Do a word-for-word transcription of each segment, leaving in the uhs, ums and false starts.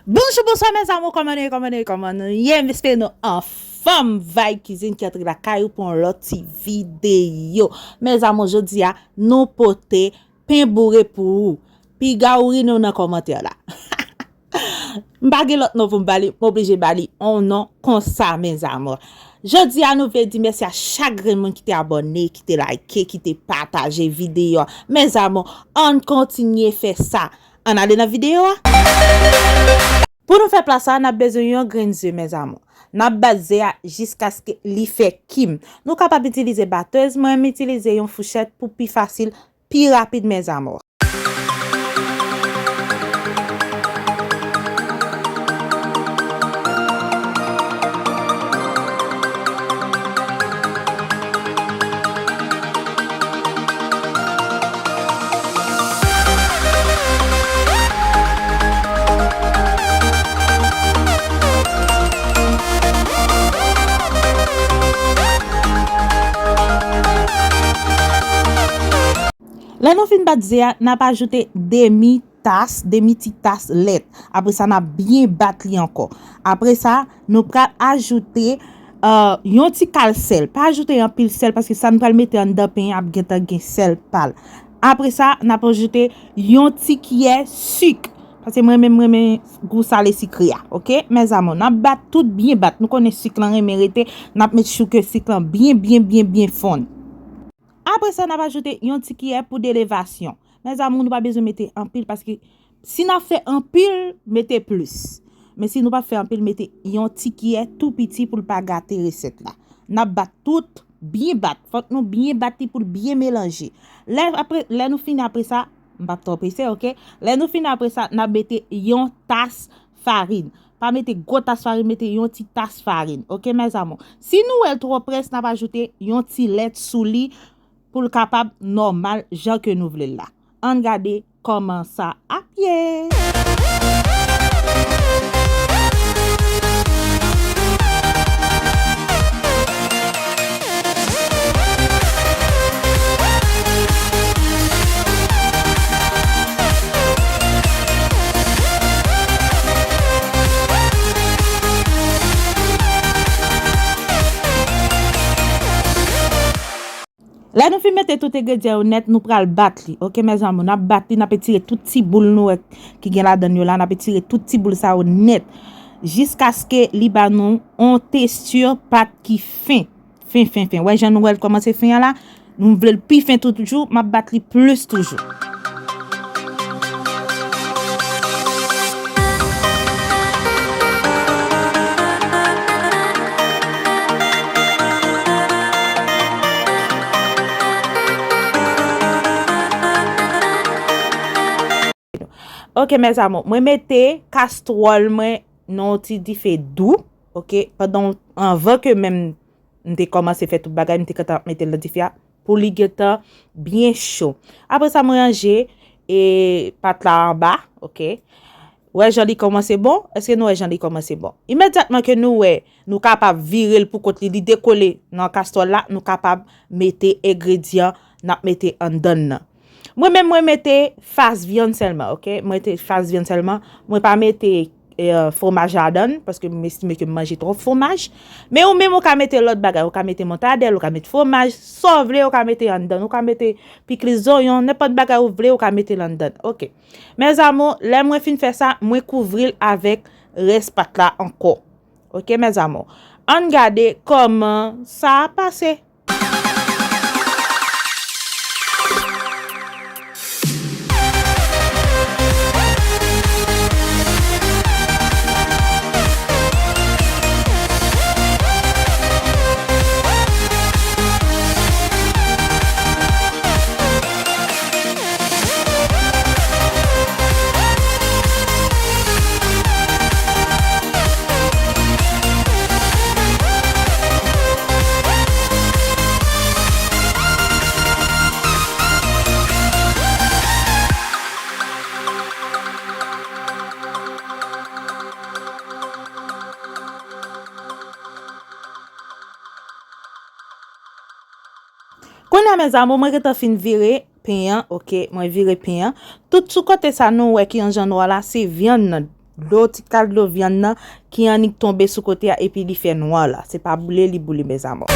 Bonjou, bonswa, mes amours, kòman nou ye, kòman nou ye, kòman nou ye? M espere nou anfòm. Vibe Cuisine ki antre lakay ou pou yon lòt ti videyo. Mes amours, jodi a, nou pote pen boure pou ou. Piga ou ri nou nan kòmantè la. M pa gen lòt non pou m ba li, m oblije ba li yon non konsa, mes amours. Jodi a, nou vle di mèsi a chak grenn moun ki te abòne, ki te like, ki te pataje videyo a. Mes amours, ann kontinye fè sa. Ann ale nan videyo a. Pou nou fè pla sa, n ap bezwen yon grenn ze, mes amours. N ap bat ze a jiskaske li fè kim. Nou kapab itilize batèz, mwen m itilize yon fouchèt pou pi fasil, pi rapid, mes amours. Lè nou fin bat ze a, n ap ajoute demi tas, demi ti tas lèt. Apre sa, n ap byen bat li ankò. Apre sa, nou pral ajoute, euh, yon ti kal sèl. Pa ajoute anpil sèl, paske sa nou pral mete anndan pen an ap gentan gen sèl pa l. Apre sa, n ap ajoute yon ti kiyè sik. Paske mwen menm, mwen renmen gou sale sikre a, oke? Mes amours, n ap bat tout byen bat. Nou konnen sik lan renmen rete, n ap make sure ke sik lan byen, byen, byen, byen fonn. Apre sa, n ap ajoute yon ti kiyè poud elevasyon. Mes amours, nou pa bezwen mete anpil, paske si n ap fè anpil, mete plis. Men si nou p ap fè anpil, mete yon ti kiyè tou piti pou l pa gate resèt la. N ap bat tout, byen bat. Fòk nou byen bat li pou l byen melanje. Lè, apre, lè nou fini apre sa, m p ap twò prese, oke? Lè nou fini apre sa, n ap mete yon tas farin. Pa mete gwo tas farin, mete yon ti tas farin, oke, mes amours? Si nou wè l twò près, n ap ajoute yon ti lèt sou li pou l kapab nòmal jan ke nou vle l la. Ann gade kòman sa ap ye. Lè nou fin mete tout engredyan yo nèt, nou pral bat li, oke, mes amours? N ap bat li, n ap etire tout ti boul nou wè ki gen ladan l yo la, n ap etire tout ti boul sa yo nèt, jiskaske li ba nou yon teksti pat ki fen, fen, fen, fen. Wè jan nou wè l kòmanse fen an la? Nou vle l pi fen toujou, m ap bat li plis toujou. Oke, mes amours, mwen mete kastwòl mwen nan yon ti dife dou, oke, pandan, anvan ke menm m te kòmanse fè tout bagay, m te gentan ap mete l nan dife a pou li gentan byen cho. Apre sa, mwen ranje, e, pat la anba, oke. Wè jan li kòmanse bon? Èske nou wè jan li kòmanse bon? Imedyatman ke nou wè nou kapab vire l pou kont li, li dekole nan kastwòl la, nou kapab mete engredyan n ap mete anndan l nan. Mwen menm, mwen mete fas vyann sèlman, oke? Mwen mete fas vyann sèlman. Mwen pa mete, e, fwomaj ladan l, paske m estime ke m manje twòp fwomaj. Men ou menm, ou ka mete lòt bagay. Ou ka mete mòtadèl, ou ka mete fwomaj, sa w vle, ou ka mete anndan l. Ou ka mete pikliz zonyon, nenpòt bagay ou vle, ou ka mete l anndan l, oke? Mes amours, lè mwen fin fè sa, mwen kouvri l avèk rès pat la ankò. Oke, mes amours? Ann gade kòman sa ap pase. Kounye a, mes amours, mwen gentan fin vire pen an, oke, mwen vire pen an. Tout sou kote sa nou wè ki an jan nwa la, se vyann nan. Dlo, ti kal dlo vyann nan ki annik tonbe sou kote a epi li fè nwa la. Se pa boule li boule, mes amours.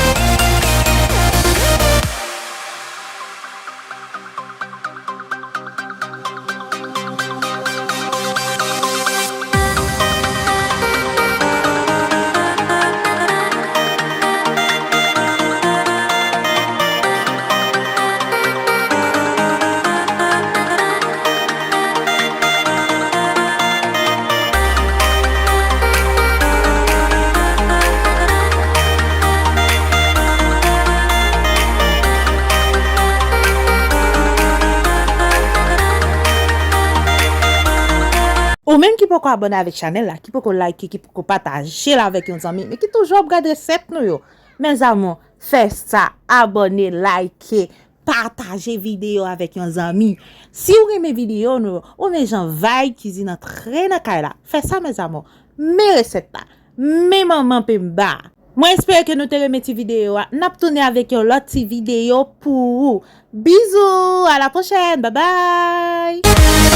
Ou menm ki poko abòne avèk chanèl la, ki poko like, ki poko pataje l avèk yon zanmi, men ki toujou ap gade resèt nou yo, mes amours, fè sa, abòne, like, pataje videyo avèk yon zanmi. Si w renmen videyo nou yo, ou renmen jan vibe kizin an tre nan kay la, fè sa, mes amours. Men resèt la, men manman penba. Mwen espere ke nou te renmen ti videyo a. N ap tounen avèk yon lòt ti videyo pou ou. Bizou, à la prochaine, bye bye.